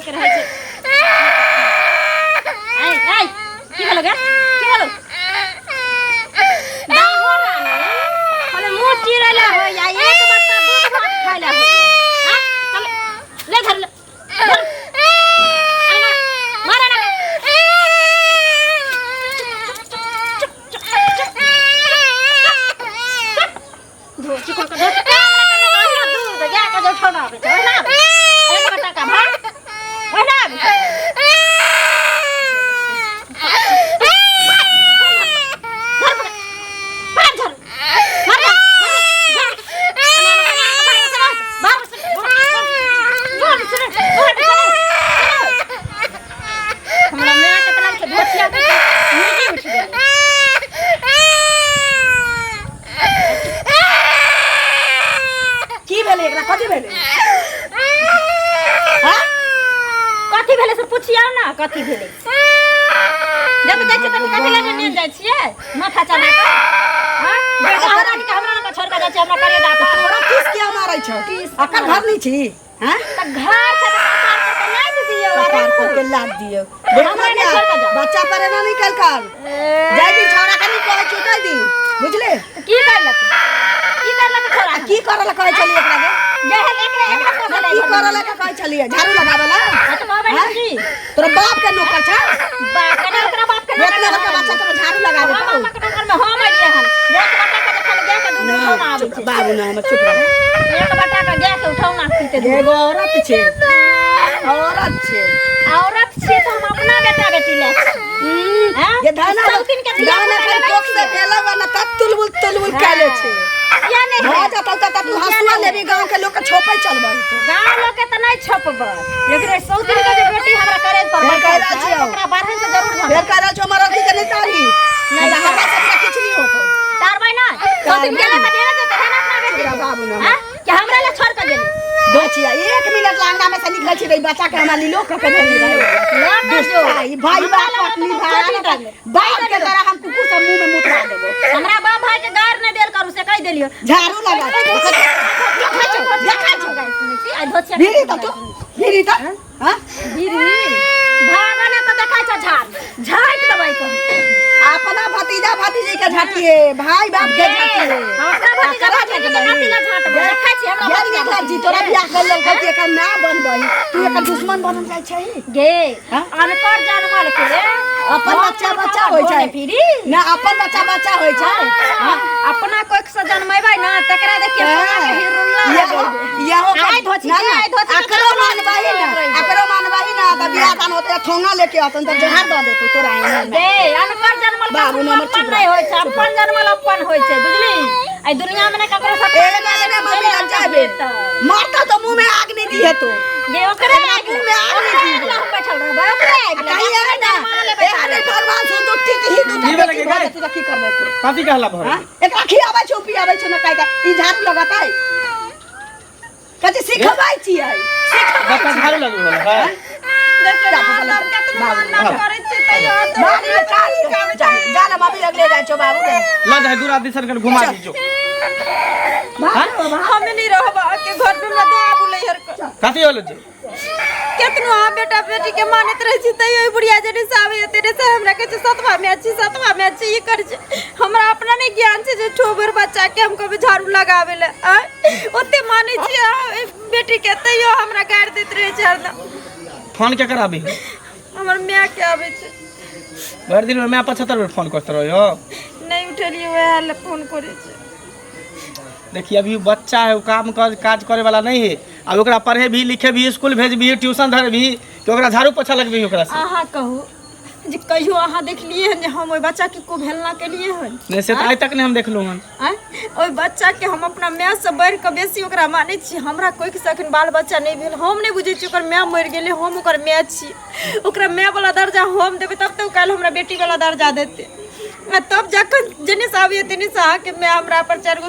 लोक रहै छै। आइ आइ, की भेलो गे, की भेलो? बाहो रानी, हमे मुँह चिरै ला होइया, एक बट्टा दूध भात खाइ ला होइया। हाँ? चल, ले धर ले, धर। अरे मार, मार ना। चुप, चुप, चुप, चुप। धोती खोल के धोती ओहिना दूध गाय के जो ठौना आबै छै ओहिना आबै छै। एक बट्टा का भात ओहिना आबै छै। धर पकड़, पकड़ झाड़ू। मार जा, मार जा। एना एना एना एना बाहर से बाहर से बाहर से बाहर से। हमरा माय के तऽ लगै छै धोतिया के मुर्गी उठि गेलै। की भेलै एकरा? कथी भेलै? हाँ? कथी भेलै से पुछियौ ने, कथी भेलै? जब जाइ छियै तब कथी लए नेन जाइ छियै माथा चला कऽ? हाँ? बेटा हमरा के हमरा लग छोड़ कऽ जाइ छियै, हमरा करेजा पर। तोरा किस किया मारै छौ? अकर घर नहीं छी? हाँ? तऽ घर छै तऽ कपार पर तऽ लादि दियौ। कपार पर के लाद दियौ। देख हमरा ना नहि छोड़ कऽ जाउ। बच्चा पर एना नहीं कल कर। जाय दी छौड़ा के, नहीं कहै छियौ कहि दी, बुझले? तऽ की करलक, की करलक छौड़ा? आ की करऽ ला कहै छलियै एकरा के? जहल एकरे एकरा पोसल की करऽ ला के कहै छलियै? झाड़ू लगाबै ला? तऽ कहबै हाँ? की? तोरा बाप के नौकर छै? बाप के नहि, ओकरा बाप के नौकर। एतना बड़का बच्चा तोरा झाड़ू लगा हम देतौ? बाप के नौकर में हम अइलियै हन। एक बट्टा के जखन गाय के दूध उठौना आबै छै। बाबू ना, हमर चुप रह। एक बट्टा के गाय के उठौना पीते दूध। एगो औरत छै, औरत छै। औरत छियै तऽ हम अपना बेटा बेटी ले छी। हैं? ये धाना सौतिन के धिया धाना पुता खाली लेबै कोख से छियै। भेला बा ना तब तुलबुल तुलबुल कैले छै। किया नहि भऽ है? जेतौ तऽ तू हँसुआ लेबी, गाँव के लोग के छोपै चलबै। गाँव लोग के तऽ नहि छोपबै, लेकिन ओहि सौतिन के जे बेटी हमरा करेज पर फेर बैठल कहि रहल छै, छियौ। ओकरा बारहन से जरूर फेर झमेबै। कह रहल छौ हमर अथी के नहि तारी, नहि नहि तऽ हमरा सबके किछु नहि होतौ। तारबै नहि, सौतिन के लऽ कऽ डेरा जेतै हन अपना बेटी चुप रह के। बाबू ना। आँय? कि हमरा लए छोड़ कऽ गेली? दोचिया, एक मिनट लांगना में से निकलै छी रे, बच्चा के हमरा लीलो कऽ के भेजने रहे। लऽ कऽ जो। ई भाई हमरा बाप लग पत्नी तऽ भाई छोटी देबै। बाप के तरह हम कुकुर सब मुंह में मुतरा देबो। हमरा बाप भाई के गार नहि देल करू, से कहि देलियो। झाड़ू लगा देखै छौ, देखै छौ। आइ धोतिया भीड़ी तऽ तू भीड़ी तऽ हाँ? भीड़ी भागने तऽ देखै छौ, झाड़ झाड़ि देबै तो। अपना भतीजा भतीजी के झाटिए, भाई बाप के झाटिए। हम अपना भतीजा भतीजी के कथी लए झाँटबै? देखै छी हमरा ये भतीजा निकल जी, तोरा बियाह कर लेलकै कि एकर माय बनबही, तू एकर दुश्मन बनल जाइ छही। गे हाँ? अनकर जानवर के अपन बच्चा बच्चा होइ छै। फिरी ना, अपन बच्चा बच्चा होइ छै। हाँ, अपना कोख से जनमेबै ना तकरा देखिए सोना के हिरुल्ला यहो यहो। आइ धोती ना के, ना आइ धोती के अकरो मानबही ना, अकरो मानबही ना तऽ बियाह दान होतै, ठोंगा लेके अतन तऽ जोहार दऽ देतौ तोरा एहन। गे अनकर जनमल बाबू, कखनो नमर चुप अपन नहि होइ छै, अपन जनमल अपन होइ छै, बुझली? एहि दुनिया में ने ककरो से ए ने मम्मी लग जाबे मारता तो मुंह में आग नहीं दी है तो। गे ओकरे एकरा मुंह में आग नहीं दी। आग हम बैठल रहबै ओकरे आगि लग। कहीं है ना ए अरे भगवान सुन तो टिक ही तू। की भेलै गे? तू तऽ की करबै तू? कथी कहला भर? हाँ? एकरा खियाबै छौ, पियाबै छौ ना? काहे का ई झाड़ू लगतै? कथी सिखबै छियै? बच्चा झाड़ू लगबै वाला है? देखियौ ने, हम केतनो मानना करै छियै तैयो हरदम बाबू रे, काली जा जा ना मम्मी लग ले जाइ छौ बाबू रे। ल जाए दूर आदमी सन घुमा दीजो। बाबू। हमे नहीं रहब के घर पे, हमरा दे आबू लैहर के। कथी होलो जी? केतनो अहाँ बेटा बेटी के मानैत रहै छी तैयो ई बुढ़िया जेने से आबैया तेने से हमरा कहै छै सतवा में छी, सतवा में छी, ई करै छै। हमरा अपना नहि ज्ञान छै जे ठोबर बच्चा के हम कहबै झाड़ू लगाबै लए। आँय, ओते मानै छियै अहाँ ओहि बेटी के तैयो हमरा गारि दैत रहै छै हरदम। फोन के कराबी? हमर माय के आबै छै। भरि दिन में माय 75 बेर फोन करते रहो। नहि उठेलियै वएह लए फोन करै छै। देखिए, अभी बच्चा है, वो काम कर काज करे वाला नहीं है। अब ओकरा पढ़े भी, लिखे भी, स्कूल भेज भी, ट्यूशन धरे भी कि ओकरा झाड़ू पोछा लगबी ओकरा से? अहाँ कहू जे कहियो अहाँ देखलियै हन जे हम ओहि बच्चाके कुभेलना केलियै हन? नहीं, से तो आइ तक नहीं हम देखलहुँ हन। आँय, ओहि बच्चाके हम अपना मायसँ बढ़ि कऽ बेसी ओकरा मानै छी। हमरा कोइसँ एखन बाल बच्चा नहि भेल, हम नहि बुझै छी ओकर माय मरि गेलै। हम ओकर माय छी, ओकरा मायवला दर्जा हम देबै तब तऽ ओ काल्हि हमरा बेटीवला दर्जा देतै। आ तब जखन जेने से आबैए तेने से अहाँके माय हमरा पर चारि गो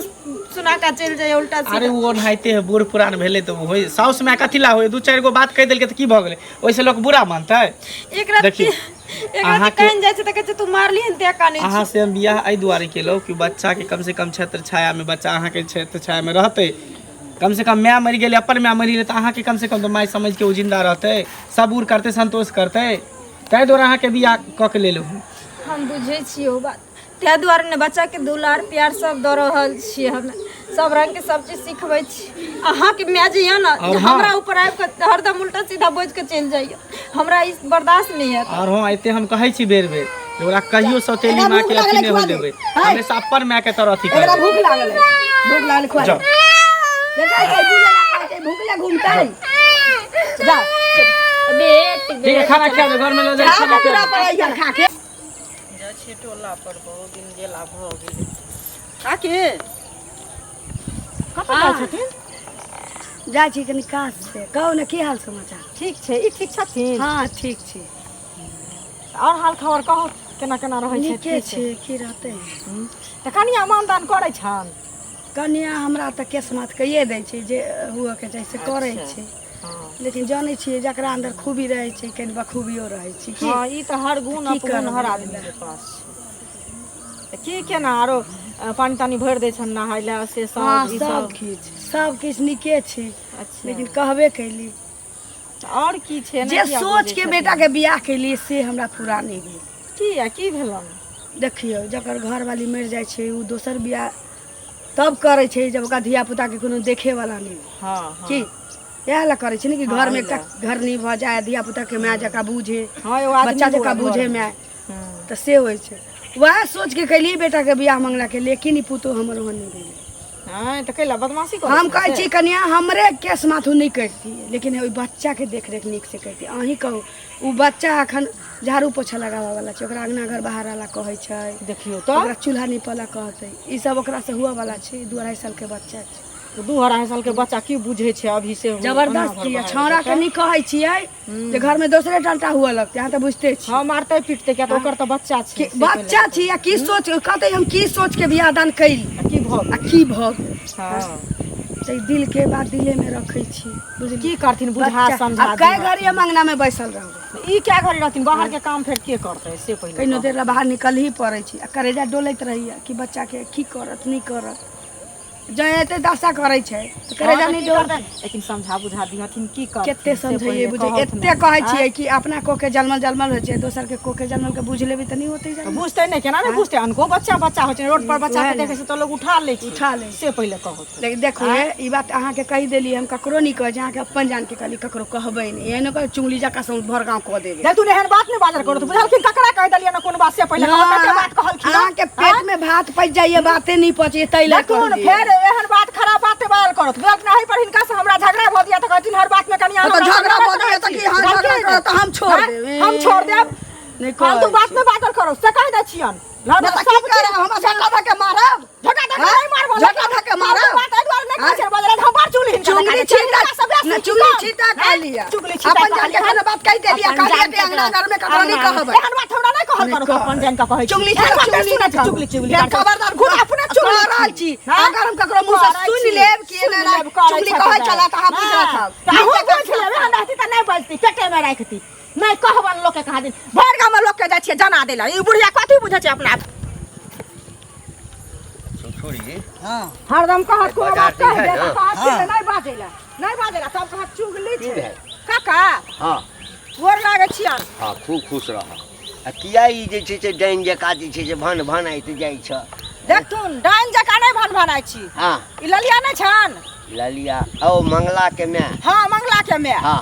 सुना कऽ चलि जाइए उल्टा अरे सीधा। ओ ओनाहिते है, बूढ़ पुरान भेलै तऽ होय। साउस माय कथी ला होय? दू चारि गो बात कहि देलकै तऽ की भऽ गेलै? ओहिसँ लोक बुरा मानतै? एक रात देखियौ, एक रात अहाँके- कानि जाइ छै तऽ कहै छै तू मारली हन तें कानै अहाँ से हम बियाह एहि दुआरे केलहुँ कि बच्चाके कमसँ कम छत्र छायामे, बच्चा अहाँके छत्र छायामे रहतै। कम से कम माय मरि गेलै, अपन माय मरि गेलै, तऽ अहाँके कम से कम तऽ माय समझि के ओ जिन्दा रहतै, सबूर करतै, संतोष करतै। ताहि दुआरे अहाँके बियाह कऽ के लेलहुँ। हम बुझै छियै ओ बात, ताहि दुआरे ने बच्चाके दुलार प्यार सब दऽ रहल छियै। हमे सब रंगके सब चीज सिखबै छी। अहाँके माय जे यऽ ने, और हाँ। हमरा ऊपर आबि कऽ हरदम उल्टा सीधा बाजि कऽ चलि जाइए, हमरा ई बर्दाश्त नहि हैत। और हाँ, एते हम कहै छी बेर बेर जे ओकरा कहियो सौतेली एकरा माँ भूख के अथी लागलै, नहि होय खुआ दे। देबै, है। हमेशा अपन माय के तरह अथी एकरा करबै। भूख लागल है, भूख लागल, खुआ दे। जाओ। देखै छै, बुझे ला कहै छै, भूख ले घूमतै। जा। बेट ठीक है, खाना खा दे, घर में लऽ जाइ, खा खाना के खा पूरा दे। पड़ै है खा के। जाइ छियै टोला पर, बहुत दिन गेला भऽ गेलै। काकी कतऽ जाइ छथिन? जाइ छी कनि काज छै। कहू ने, की हाल समाचार? ठीक छै। ई ठीक छथिन? हँ, ठीक छी। आओर हाल खबर कहू, केना केना रहै छै? नीके छै, की रहतै। तऽ कनिया मानदान करै छनि? कनिया हमरा तऽ केस माथ कैये दै छै, जे हुअके चाही से करै छै। लेकिन जानै छियै, जकरा अन्दर खूबी रहै छै, कनि बखूबियो रहै छै की। हँ, ई तऽ हर गुण की अपगुण हर करबै? आदमी के पास छै। तऽ की केना आरो पानि तानि भरि दै छनि नहाय लए से सब? हँ, ई सब सब किछु, सब किछु नीके छै। अच्छा। लेकिन कहबे कैली। आओर की छै ने जे किया सोच बजै के छथिन? बेटा के बियाह कैलियै से हमरा पूरा नहि भेल। किया, की भेलनि? देखियौ, जकर घरवाली मरि जाइ छै, ओ दोसर बियाह तब करै छै जब ओकरा धिया पुताके कोनो देखेवला नहि हो। हँ हँ की इएह लए करै छै ने कि हँ, घरमे एहि एकटा लए। घरनी भऽ जाय, धिया पुताके माय जकाँ बूझे, हँ, एगो आदमी बच्चा जकाँ हुए बूझे घरमे। माय। तऽ से होइ छै। वएह सोचके कैलियै बेटाके बियाह मंगलाके, लेकिन ई पुतोह हमर ओहन नहि भेलै। हँ, तऽ कैला बदमाशी करै हम छलै कहै से? छी कनिया हमरे केस माथू नहि करितियै, लेकिन ओहि बच्चाके देखरेख नीकसँ करितियै। अहीं कहू, ओ बच्चा एखन झाड़ू पोछा लगाबऽ वाला छै, ओकरा अङ्गना घर बाहर वाला कहै छै? देखियौ तऽ। ओकरा चूल्हा नीपऽ ला कहतै? ई सब ओकरासँ हुअ वाला छै? 2-2.5 साल के बच्चा छै। 2-2.5 साल के बच्चा की बुझै छै अभी से? जबरदस्त यऽ छौड़ा के। नहि कहै छियै जे घरमे दोसरे टंटा हुअ लगतै। अहाँ तऽ बुझिते छी। हँ, मारतै पीटतै, किया तऽ ओकर तऽ बच्चा छै। कि से बच्चा छी आ की सोच कहतै, हम की सोच के बियाह दान कैली पहिले। आ की भऽ आ गेल? की भऽ गेल? हँ। तऽ दिल के बात दिले में रखै छी, बुझलियै? की करथिन, बुझा बच्चा- समझा आब कै दिहथिन। घड़ी हम अंगना में बैसल रहबै? ई क्या घड़ी रहथिन? बाहर के काम फेर के करतै से पहिले कहिनो कहू। देर ला बाहर निकल ही पड़ै छै आ करेजा डोलैत रहैया कि बच्चा के की करत, नहि करत। जँ एते दशा करै छै तऽ हँ, करेजा तऽ नहि की डोलतै? करतै? लेकिन समझा बुझा दिहथिन, की करथिन कते से समझैयै पहिले बुझै कहथुन। एते कहै छियै कि अपना कोके जनमल जनमल होइ छै, दोसर के कोके जनमल के बुझि लेबै तऽ नहि होतै तऽ जनमल। बुझतै नहि, केना नहि बुझतै? अनको बच्चा बच्चा होइ छै। रोड पर बच्चा वएह के ने। देखै छै तऽ लोग उठा लै छै। उठा लै छै। से पहिले कहथुन। लेकिन देखू हे, ई बात अहाँके कहि देली, हम ककरो नहि कहै छी, अहाँके अपन जान के कहली, ककरो कहबै नहि। एहन कह चुंगली जकाँ से भर गाँव कऽ देबै। देख, तू एहन बात नहि बाजल करू। बुझलखिन ककरा कहि देलियै ने कोन बात से पहिले कहू, कते बात कहलखिन? अहाँके पेट में भात पचि जाइए, बाते नहि पचे तै लए देखू ने, कहलियै। फेर एहन बात खराब बात बाजल करत, बुझलखिन? एहि पर हिनका से हमरा झगड़ा भऽ दिया तऽ कहथिन हर बात में कनिया तऽ हमरा झगड़ा भऽ करैत जाइए तऽ छी। की? हाँ, झगड़ा बुझलखिन? करत तऽ हम छोड़ आँय? देब। हम छोड़ देब? नहि फालतू कहै बात नहि बाजल करू से कहि दै छियनि। नहि तऽ की करब? हमरा झटका धऽ के मारब? झटका धऽ के हाँ? नहि मारब, झटका धऽ के मारब? बात एहि दुआरे नहि कहै हाँ? छै बजल, हम बड़ चुगली हिनका चुगली देखा दै छियै, छीता हिनका से बेसी ना, की चुगली कम? छीता आँय? कहलियै। चुगली छीता अपन जान के कहलियै। कोनो बात कहि देलियै, अपन कहलियै जान कि के अंगना घर में ककरो नहि कहबै। एहन बात हमरा नहि कहल नहि करू, अपन जान के कहै छी। चुगली एहन छीता, बात चुगली सुनै नहि छी, चुगली चुगली फेर करतै। खबरदार खुद अपने चुगली कह रहल छी। हाँ? अगर हम ककरो मुँह से करै सुनि छी। लेब कि सुनि एना लेब, करै चुगली छथि कहै तऽ। छला तऽ अहाँ बुझि हाँ। राखब। तऽ अहूँ बुझि लेब, एहन रहती तऽ नहि बजती, पेटेमे राखती। नहि कहबन लोकके, कहा दिन भरि गाममे लोकके जाइ छियै जना दै लए। ई बुढ़िया कथी बुझै छै अपना आप? छुछुरी। हाँ। हरदम कहत कोनो बाजार बात कहि छै देत ने? कहत कि हाँ। नहि बाजै लए, नहि बाजै लए, तब कहत चुगली की छै। भेल? काका। हाँ। गोर लागै छियन। हाँ, खूब खुश रह। आ किया ई जे छै से डाइन जकाँ जे छै से भन भनाइत जाइ छ? देखथुन, डाइन जकाँ नहि भन भनाइ छी। हाँ। ई ललिया नहि छन? ललिया ओ मंगला के माय? हाँ, मंगला के माय। हाँ।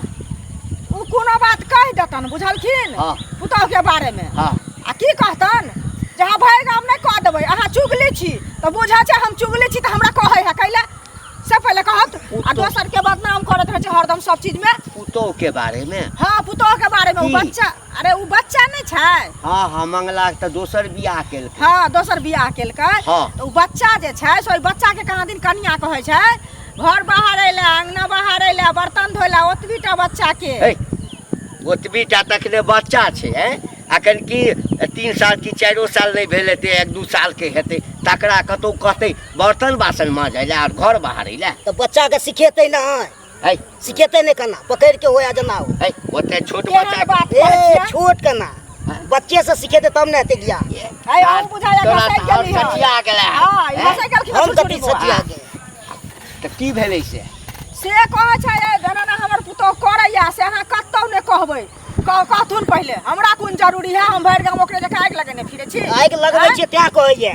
ओ कोनो बात कहि देतन, बुझलखिन? हाँ। पुतहु के बारे में। हाँ। आ की कहतन जे अहाँ भरि गाम नहि कह देबै, अहाँ चुगली छी। तऽ बुझै छै हम चुगली छी तऽ हमरा कहै है कैले से पहिले कहत। आ दोसर के बदनाम करैत रहै छै हरदम सब चीज में। पुतोह के बारे में? हाँ, पुतोह के बारे में। ओ की? बच्चा, अरे ओ बच्चा नहि छै? हाँ हाँ, मंगला के तऽ दोसर बियाह केलकै। हाँ, दोसर बियाह केलकै। हाँ। तऽ ओ बच्चा जे छै से ओहि बच्चा के कहाँ दिन कनिया कहै छै घर बाहर अयलै, अङ्गना बाहर अयलै, बर्तन धोइला, ओतबी टा बच्चा के। हे, ओतबी टा तखने बच्चा छै। हैं, अखन की 3 साल की 4 साल नहि भेल हेतै, 1-2 साल के हेतै, तकरा कतौ कहतै बर्तन बासन माजै लए आर घर बहारै लए? तऽ बच्चा के सिखेतै ने? है। सिखेतै ने केना? पकड़ि के होया जेना हो। है, ओते छोट केहन बच्चा बात ए कहै छियै? छोट केना? बच्चे से सिखेतै तब ने हेतै ज्ञान। है, अहूँ बुझाइया तोरा घसकि तऽ आओर गेली हन। सठिया गेलै। हाँ, ई हैं? घसकि गेलखिन हम छुछुरी कथी बौआ। सठिया गेल? तऽ की भेलै से? से कहै छै जनाना हमर पुतोह करैया से अहाँ कतौ नहि कहबै। कहथुन पहिले हमरा कोन जरूरी है, हम भरि गाम ओकरे जकाँ आगि लगेने फिरै छी। आगि लगबै छियै तैं कहैया।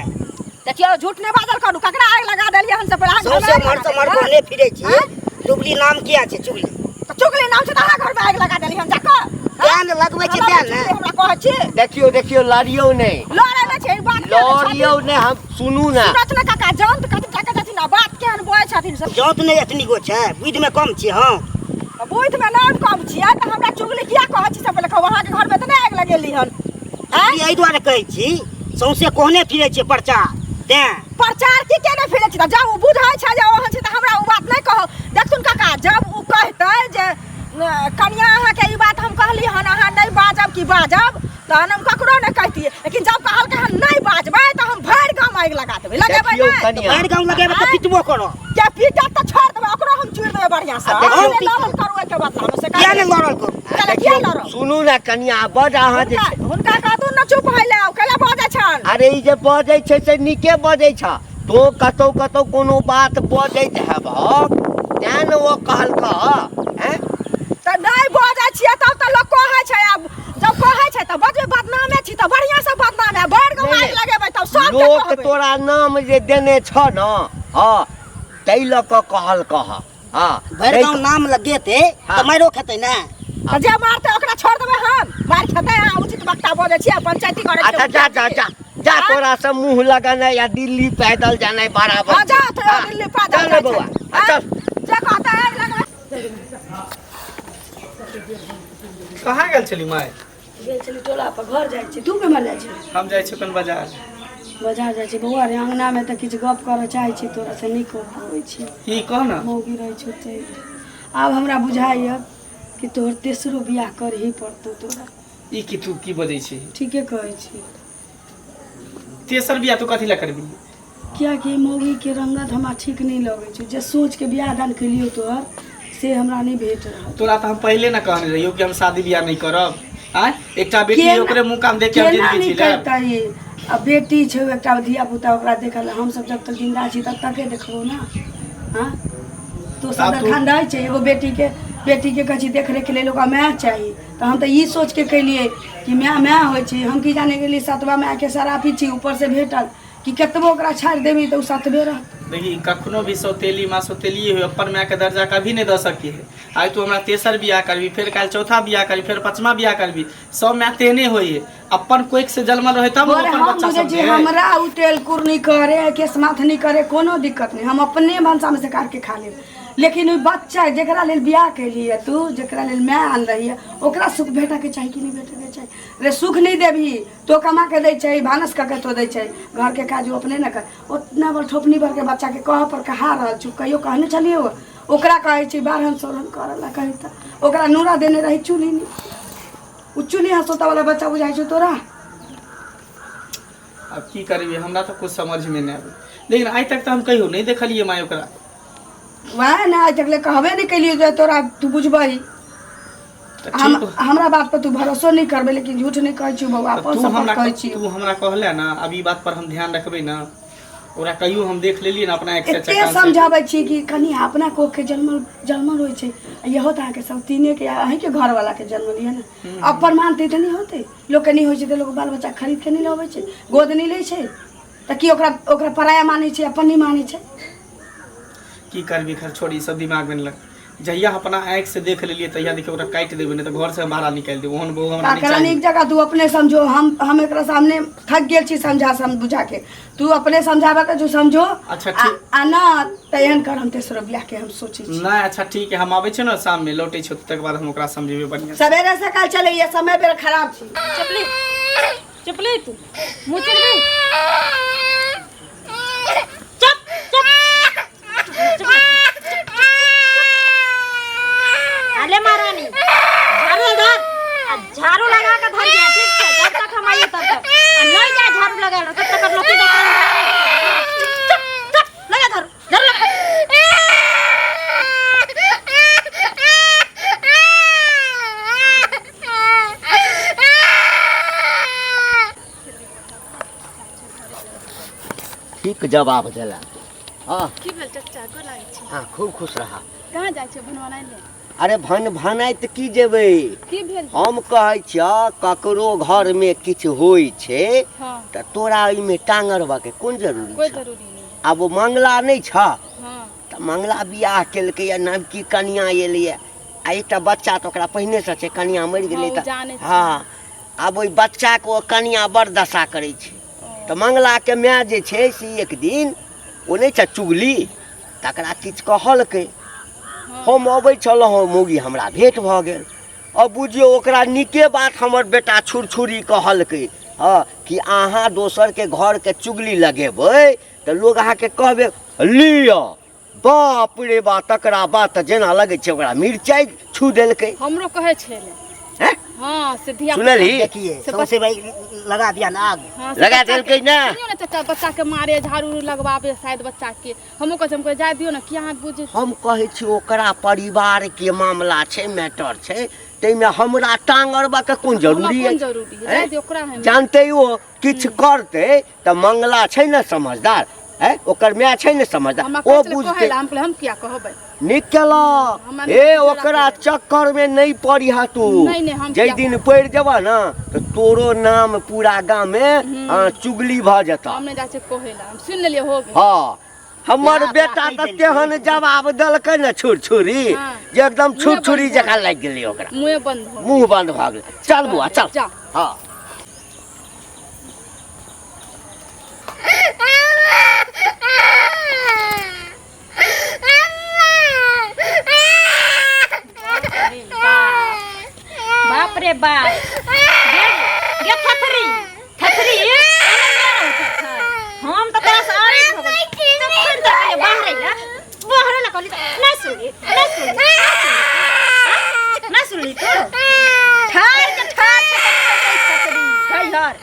देखियौ झूठ नहि बाजल करू, ककरा आगि लगा देलियै हन से पहिले अहाँ सौंसे घरमे आगि मर लगा समर देलियै? कहने फिरै छी। डुबली नाम किया छै? चुगली। तऽ चुगली नाम छै तऽ अहाँ घरमे आगि लगा देलियै हन जाकऽ? तें ने लगबै छी तें ने। हमरा कहै छी। देखियौ देखियौ, लड़ियौ नहि। लड़ै नहि छै, ई बात केहन लड़ियौ नहि, हम सुनू ने। सुनत ने काका, जान तऽ कथी टाका छथिन आ बात केहन बजै छथिन से। जात नहि एतनी गो छै, बुधिमे कम छी हम। बुधिमे नाम कम छियै तऽ हमरा चुगली किया कहै छी से पहिले कहू। अहाँके घरमे तऽ नहि आगि लगेली हन? चुगली एहि दुआरे कहै छी, सौंसे कहने फिरै छियै प्रचार, तें। प्रचार की केने फिरै छी? तऽ जब ओ बुझै छै जे ओहन छै तऽ हमरा ओ बात नहि कहू। देखथुन काका, जब ओ कहतै जे कनिया अहाँके ई बात हम कहली हन, अहाँ नहि बाजब कि बाजब, तहन हम ककरो नहि कहतियै। लेकिन जब कहलकै हन नहि बाजबै तऽ हम भरि गाम आगि लगा देबै। लगेबै देखियौ नहि? कनिया। भरि गाम लगेबै तऽ पिटबो करब। के पीटत तऽ छोड़ि देबै, ओकरो हम चुरि देबै बढ़िआँ सँ। आ देखियौ- अहाँ लड़ल करू एहिके बदलामे से। किया नहि लड़ल करू? किया किया लड़ब? सुनू ने कनिया, बड अहाँ जे हुनका कहथुन ने चुप होइ लए, कैला बजै छन? अरे ई जे बजै छै से नीके बजै छ। तो कतौ कतौ कोनो बात बजैत हेबह तें ने ओ कहलकह। हैं तऽ नहि बजै छियै तब तऽ लोक कहै छै। आब जब कहै छै तऽ बजबै, बदनामे छी तऽ बढ़िआँ से बदनाम है। बड़ गाम आगि लगेबै तब सबके लोक कहबै। तोरा नाम जे देने छ ने, हँ, ताहि लऽ कऽ कहलकह। हँ, भरि गाँव नाम लगेतै तऽ मारियो खेतै ने। तऽ जे मारतै ओकरा छोड़ देबै हम? मारि खेतै। अहाँ उचित वक्ता बजै छियै, पंचायती करै छियै। अच्छा जा जा जा जा, तोरा से मुंह लगेनाइ या दिल्ली पैदल जानाइ बराबर। हँ जा, तो दिल्ली पैदल चल जाइ बौआ, छै। हाँ, चल। जे कहतै आगि लगबै। कहाँ गेल छली माय? गेल छली टोला पर, घर जाइ छी। तू केम्हर जाइ छी? हम जाइ छी अपन बाजार। बाजार जाइ छी? बौआ रे, अङ्गनामे तऽ किछु गप करऽ चाहै छी तोरा से, नहि कऽ पाबै छी। की कह ने। मौगी रहै छौ तै। आब हमरा बुझाइए कि तोहर तेसरो बियाह करही पड़तौ तोरा। ई की तू की बजै छी? ठीके कहै छी। तेसर बियाह तू कथी लए करबी? किएकि मौगीके रंगत हमरा ठीक नहि लगै छै। जे सोचके बियाह दान केलियौ तोहर, से हमरा नहि भेट रहल। तोरा तऽ हम पहिले ने कहने रहियौ कि हम शादी बियाह नहि करब। आँय, एकटा बेटी केना- ओकरे मुँह कान देख के हम केना जिंदगी नहि जी लेब। करतै? आ बेटी छै एकटा, धिया पुता, ओकरा देखल हमसब जब तक जिन्दा छी तब तके देखबो ने। हाँ, तो सब आब तू- एखन रहै छै एगो बेटीके, बेटीके कहै छी देख रेख लेल ओकरा माय चाही। तऽ हम तऽ ई सोचके केलियै कि माय माय होइ छै। हम की जाने गेलियै सतवा मायके सरापी छी ऊपरसँ भेटल कि कतबो ओकरा छाड़ि देबही तऽ ओ सतबे रहत। देखी, कखनो भी सौतेली माँ सौतेली हो, अपन माय के दर्जा कभी नहीं दऽ सकी है। आइ तू हमरा तेसर बियाह करबी, फेर काल्हि चौथा बियाह करबी, फेर पचमा बियाह करबी, सब माय तेहने होइ है। अपन कोइख से जन्मल रहे तब बड़ अपन हम बच्चा बुझै छी समझे। हमरा ओ तेल कुर नहि करे, केस माथ नहि करे, कोनो दिक्कत नहि, हम अपने भनसामे से काटि के खा लेब। लेकिन ओहि बच्चा जकरा लेल बियाह केली है तू, जकरा लेल माय आन रही है, ओकरा सुख भेटऽके चाही कि नहि भेटऽके चाही? रे सुख नहि देबही तो कमा के दै छै, भानस कऽ के तो दै छै, घरके काज ओ अपने ने कर। ओतना बड़ ठोपनी भरके बच्चाके कह पर कहा रहल छु। कहियो कहने छलियै ओकरा? कहै छै बारहन सोरहन करऽ ला कहै तऽ ओकरा नूरा देने रही चूल्ही नहि। ओ चूल्ही हँसोता वाला बच्चा बुझाइ छौ तोरा? अब की करबी, हमरा तऽ कुछ समझ में नहि आबै। लेकिन आइ तक तऽ हम कहियो नहि देखलियै माय ओकरा। वएह ने, आइ तक ले कहबे नहि केलियै जे तोरा तू बुझबही। तऽ हम ठीक। हमरा बात पर तू भरोसो नहि करबै, लेकिन झूठ नहि कहै छियौ बौआ, तऽ अपन तू शपथ हमरा कहै छियौ। तू हमरा कहले ने, अब ई बात पर हम ध्यान रखबै ने। ओकरा कहियो हम देख लेलियै ने अपना आँखि से एते चकान से। समझाबै छी कि कनि अपना कोख के जन्मल जन्मल होइ छै। आ इहो तऽ अहाँके सब तीनेके अहीँके घरवालाके जन्मल यऽ ने। अपन मानतै तऽ नहि होतै? लोकके नहि होइ छै तऽ लोक बाल बच्चा खरीद के नहि लबै छै, गोद नहि लै छै? तऽ की ओकरा ओकरा पराया मानै छै, अपन नहि मानै छै? की करबी, खैर छोड़, ई सब दिमाग में लग। जहिया अपना आँखि से देख लेलियै तहिया देखियौ ओकरा काटि देबै, नहि तऽ घर से हम बाहर निकालि देबै। ओहन बहू हमरा नहि ककरा चाही। नीक जगह तू अपने समझो। हम एकरा सामने थक गेल छी समझा सम बुझा के। तू अपने समझाबे के जो समझो। अच्छा, आ ठीक। आ ना तऽ एहन कर, हम तेसरो बियाह के हम सोचै छी। नहि, अच्छा ठीक है, हम आबै छियै ने शाममे, लौटै छियै तकर बाद हम ओकरा समझेबै बढ़िआँ से। सवेरे सकाल चलैया, समय बेर खराब छी। चुपली चुपली, तू मुँह चिरबी। चुप चुप चुप। अले महारानी, झाड़ू धर आ झाड़ू लगा के धर जा, ठीक छै? जब तक हम आइए तब तक आ नहीं जाए झाड़ू लगा तब तक लोकी चुप चुप लगा झाड़ू, झाड़ू लगा। ठीक जवाब देला। हाँ। की भेल चचा, गोर लागै छी। हाँ, खूब खुश रहा। कहाँ जाइ छियै भनभनाइ ले? अरे भन भनाइत की जेबै? की भेल? हम कहै छियह ककरो घरमे किछु होइ छै हाँ। तऽ तोरा ओहिमे टांग अड़बऽके कोन जरूरी कोई छै? जरूरी नहीं। आब ओ मंगला नहि छ? हाँ। तऽ मंगला बियाह केलकैए, नवकी कनिया एलैए आ एकटा बच्चा तऽ ओकरा पहिनेसँ छै, कनिया मरि गेलै। हाँ, ओ तऽ जानै छी। हँ, आब ओहि बच्चाके ओ कनिया बड़ दशा करै छै। तऽ मंगलाके माय जे छै से एक दिन ओ नहि छै चुगली, तकरा किछु कहलकै। हम अबै छलहुँ हँ, मौगी हमरा भेँट भऽ गेल। अब बुझियौ ओकरा नीके बात हमर बेटा छुरछुरी कहलकै, हँ, कि अहाँ दोसरके घरके चुगली लगेबै तऽ लोग अहाँके कहबे लिअ। बाप रे बा, तकरा बात तऽ जेना लगै छै ओकरा मिरचाइ छू देलकै। हमरो कहै छलै। हैं? हाँ, से धिया सुनलही? देखिए से सौंसे भाई लगा दिया ना आग। हाँ, से लगा बच्चा के- देलकै ने। सुनियौ ने चाचा, बच्चा के मारे झाड़ू उड़ू लगवाबे शायद बच्चा के। हमहूँ कहै छी, हम कहै जाय दियौ ने, किया अहाँ बुझै? हम कहै छी ओकरा परिवारके मामला छै, मैटर छै, ताहिमे हमरा टांग अड़बऽके कोन हमरा जरूरी कोन अछि? जरूरी है? हैं? जाय दियौ ओकरा है। जानते ओ किछु करतै तऽ मंगला छै ने समझदार, है ओकर माय छै ने समझदार, हमरा ओ कहै छलै बुझतै। कहै लए, हम कहलियै हम किया कहबै? नीक केलक। हमरा हे नहि झगड़ा ओकरा करै। चक्कर में नहीं पड़ी हा तू। नहीं, नहीं, हम जाहि किया दिन पड़ि जेबह ने तऽ तोरो नाम पूरा गाम में हाँ, चुगली भऽ जेतह। हम नहि जाइ छियै कहै लए, हम सुनि लेलियै, हो गेल। हाँ, हमर ओकरा बेटा कहि तऽ देलकै। तेहन जवाब देलकै ने छुरछुरी हाँ। जे एकदम मुँहे छुरछुरी बंद भऽ जकाँ लागि गेलै ओकरा। मुँहे बंद हो गेल। मुँह बंद भऽ गेलै। चल बौआ, चल। जा। हाँ। बाप रे बाप, गे गे थथरी थथरी, हम तऽ तोरा से आरे भऽ गेल। तखन तऽ कहलियै बाहरे ला, बाहरे ला कहली तऽ नहि सुनली, नहि सुनली, नहि सुनली, नहि सुनली तू। ठाढ़ के ठाढ़ छै थथरी गैहर।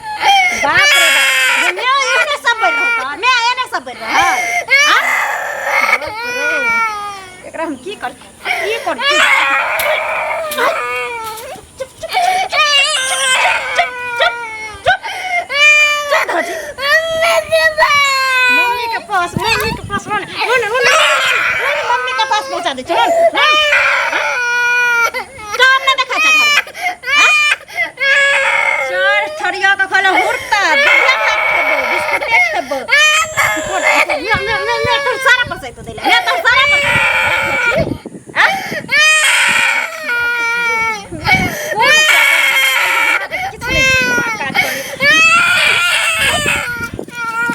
बाप रे बाप, मैं एने सब बढ़ रहता, मैं एने सब बढ़ रहा। एकरा हम की कर की कर चुप चुप चुप चुप चुप चुप धोजी। मम्मी के पास, मम्मी के पास रोन रोन रोन रोन, मम्मी के पास पहुंचा दे। चल काम ना देखा छ घर में चार थरिया के खाला हुरता दुधिया भात खेबो, बिस्कुटे खेबो। मैं मैं मैं मैं तोर सारा पैसा तो देला, मैं तोर सारा पैसा आ किछु नहीं काज करी।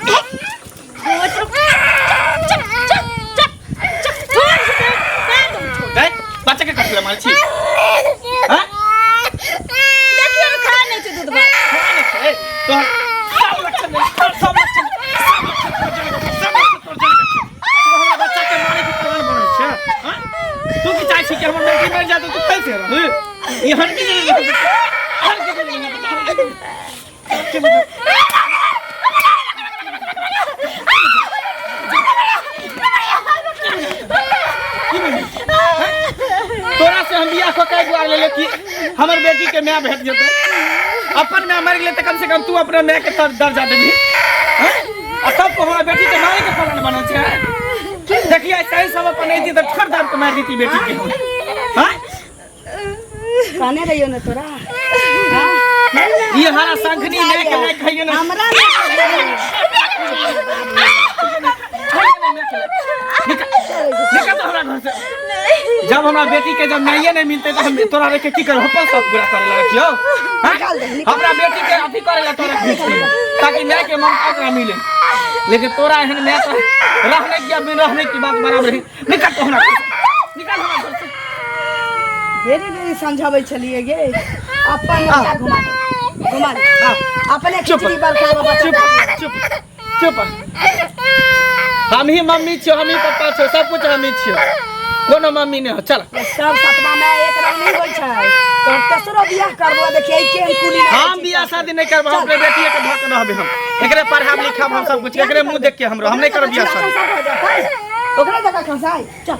चुप चुप चुप चुप चुप, छोड़ दे। गै, बच्चा के कथी लए मारै छी? हाँ? देखियौ ने, खा नहि छै दूध भात। खाना नहि छै? तोहर सब लक्षण नहि, तोहर सब लक्षण, सब लक्षण तोहर जरे के छौ, सब लक्षण तोहर जरे के छौ। तू हमरा बच्चा के मारे के प्लान बनल छै, हाँ? तू की चाहै छी कि हमर बेटी मरि जाय तऽ तू कैसे रहू? ई हरकी जरे रहू, हरकी जरे रहू, हरकी जरे रहू। तोरा से हम बियाह कऽ के दुआरे लेले कि हमर बेटी के माय भेट जेतै। अपन माय मरि गेलै तऽ कम से कम तू अपना माय के तर दर्जा देबही, हैं? आ तब तो हमरा बेटी के मारे के प्लान बनल छै। देखिए, सही समय पर नहीं दी तऽ ठर दाब के मारि देती बेटी के हम, हैं? कहने रहियो ने तोरा। ई हरा शंखनी माय के नहि खाइयो ने। हमरा निकल तो हमरा घर से। जब हमरा बेटी के जब माइये नहीं मिलते तो हम तोरा रख के की करब? अपन सब पूरा करे ला रखियो, हाँ? हमरा बेटी के अथी करे ला तोरा खींच के ताकि माय के ममता ओकरा मिले, लेकिन तोरा एहन माय तो रहने की बिन रहने की बात बराबर है। निकल तो हमरा घर से, निकल हमरा घर से। बेरी बेरी समझाबै छलियै गे, अपन बच्चा घुमा दे, घुमा दे। अपने चुप। खिचड़ी बरखा बच्चा। चुप चुप चुप। हम ही मम्मी छियो, हम ही पप्पा छियो, सब कुछ हम ही छियो, कोनो मम्मी नहीं हो। चल। सब सपना में एक रंग नहीं होइ छै। तो तेसरो बियाह करबो, देखिए केहन कुली नहि हम बियाह शादी नहीं करब। हम अपने बेटी के धऽ के रहबे, हम एकरे पढ़ाब लिखाब, हम सब कुछ एकरे मुंह देख के। हमरो हम नहीं करब बियाह शादी। ओकरे जगह खसाई, चल।